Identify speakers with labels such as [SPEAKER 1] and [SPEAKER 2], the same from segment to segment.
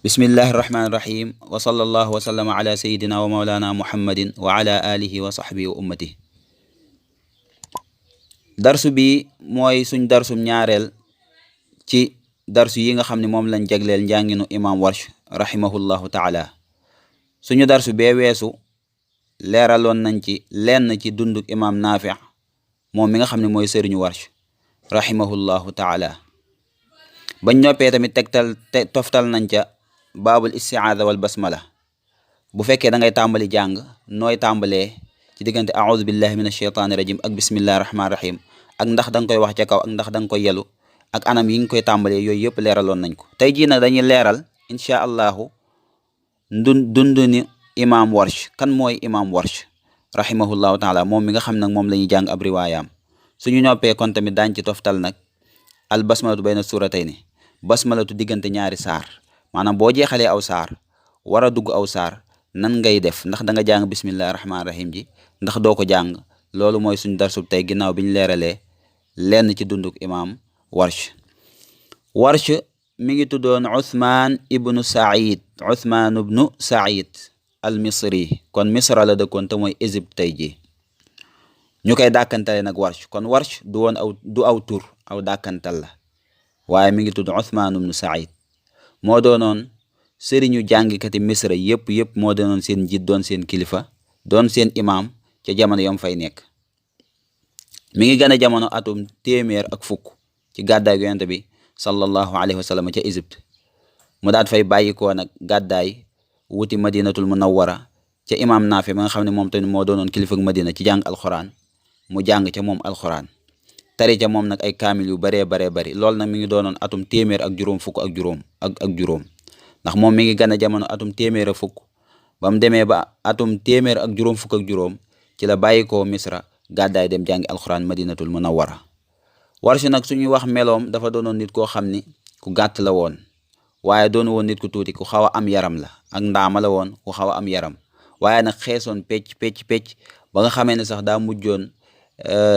[SPEAKER 1] bismillahi irrahmani irrahim wa sallallahu wa sallama ala sayidina wa maulana muhammadin wa ala alihi wa sahbihi wa ummati. darsu bi mooy suñ darsum ñaareel ci darsu yi nga xam ne moom lañ jagleel njànginu imam Warsh rahimahullahu taala. suñu darsu bee weesu leeraloon nañ ci lenn ci dunduk imam Naafi' moom mi nga xam ne mooy sëriñu Warsh rahimahullahu taala. bañ noppee tamit toftal nañ ca baabul istiaada wal basmala. bu fekkee da ngay tàmbali jàng nooy tàmbalee ci diggante audu billahi min asheytaani rajim ak bismillahi rahmaani rahim, ak ndax da nga koy wax ca kaw ak ndax da nga koy yelu ak anam yi nga koy tàmbalee, yooyu yëpp leeraloon nañ ko. tey jii nag dañuy leeral inchaa allahu dunduni imam Warsh. kan mooy imam Warsh rahimahullahu taala, moom mi nga xam nag moom la ñuy jàng ab riwaayaam. suñu noppee kon tamit daañ ci toftal nag al basmalatu bayna suuratayni, basmalatu diggante ñaari saar. maanaam boo jeexalee aw saar war a dugg aw saar nan ngay def, ndax da nga jàng bismillahi rahmaani rahim ji ndax doo ko jàng. loolu mooy suñ darsub tey ginnaaw bi ñu leeralee lenn ci dunduk imam Warsh. Warsh mi ngi tuddoon Uthman ibnu Saïd al misri, kon misra la dëkkoon te mooy Égypte tey jii. ñu koy dàkkantale nag Warsh. kon Warsh du aw tur, aw dàkkantal la, waaye mi ngi tudd Uthman ibnu Saïd. moo doonoon sëriñu jàngikati misra yëpp moo doonoon seen njiit, doon seen kilifa, doon seen imam ca jamono yam fay nekk. mi ngi gën a jamono atum 110 ci gàddaay yonent bi sallallahu alayhi wa sallam ca Égypte. mu daat fay bàyyikoo nag gàddaay wuti madinatul munawwara ca imam Naafi ma nga xam ne moom tamit moo doonoon kilifa ak madina ci jàng alxuraan. mu jàng ca moom alxuraan, tari ca moom nag ay kaamil yu baree bari. loolu nag mi ngi doonoon atum 100 ak juróom ndax moom mi ngi gën a jamono atum 100 ba mu demee ba atum 100 ak juróom ci la bàyyi ko misra gàddaay dem jàngi alxuraan madinatul munawwara. Warsh nag suñuy wax meloom dafa doonoon nit koo xam ni ku gàtt la woon, waaye doonu woon nit ku tuuti, ku xaw a am yaram la. ak ndaama la woon ku xaw a am yaram, waaye nag xeesoon pecc ba nga xamee ne sax daa mujjoon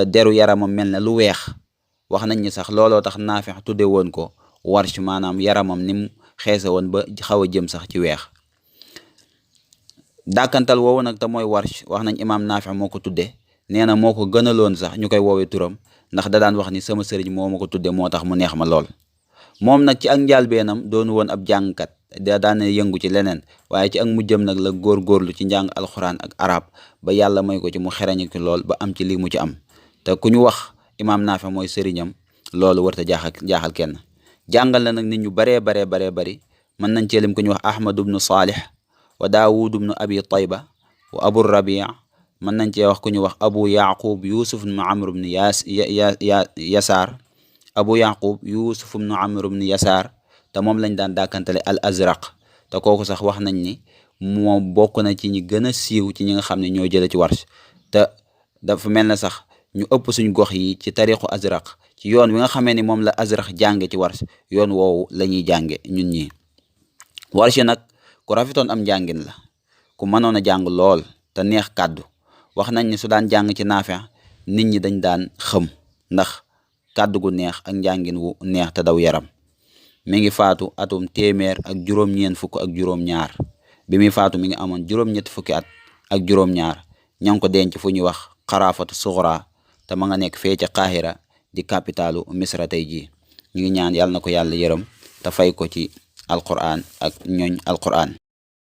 [SPEAKER 1] deru yaramam mel ne lu weex. wax nañ ni sax looloo tax Naafi' tudde woon ko Warsh, maanaam yaramam ni mu xeese woon ba xaw a jëm sax ci weex. dàkkantal woowu nag te mooy Warsh, wax nañ imaam Naafi' moo ko tudde. nee na moo ko gënaloon sax ñu koy woowee turam, ndax da daan wax ni sama sëriñ moo ma ko tudde moo tax mu neex ma lool. moom nag ci ak njàlbeenam doonu woon ab jàngkat, da daan yëngu ci leneen, waaye ci ak mujjam nag la góorgóorlu ci njàng alxuraan ak arab ba yàlla may ko ci mu xereñ ci lool ba am ci lii mu ci am. te ku ñu wax imaam Naafi' mooy sëriñam, loolu warta jaaxal kenn. jàngal na nag nit ñu baree bari. mën nañ cee lim ku ñu wax Ahmad ibnu Salih wa Daawud ibnu Abi Tayba wa Abu Rabi'. mën nañ cee wax ku ñu wax Abu Yaqub Yusuf ibnu Amr ibnu Yasaar. Abu Yaqub Yusuf ibnu Amr ibnu Yasaar, te moom lañ daan dàkkantale al Azraq. te kooku sax wax nañ ni moo bokk na ci ñi gën a siiw ci ñi nga xam ne ñoo jële ci Warsh. te dafa mel na sax ñu ëpp suñ gox yi ci tariqu Azraq, ci yoon wi nga xamee ni moom la Azraq jànge ci Warsh, yoon woowu la ñuy jànge ñun ñi. Warsh nag ku rafetoon am njàngin la, ku mënoon a jàng lool te neex kàddu. wax nañ ni su daan jàng ci Naafi' nit ñi dañ daan xëm ndax kàddu gu neex ak njàngin wu neex te daw yaram. mi ngi faatu atum 100 ak juróom-ñaar. bi muy faatu mi ngi amoon juróom-ñetti fukki at ak juróom-ñaar. ña ngi ko denc fu ñuy wax Xaraafatu Suxra, te ma nga nekk fee ca Qahira di capitalu misra tey jii. ñu ngi ñaan yàlla na ko yàlla yërëm te fay ko ci alquran ak ñooñ alquran.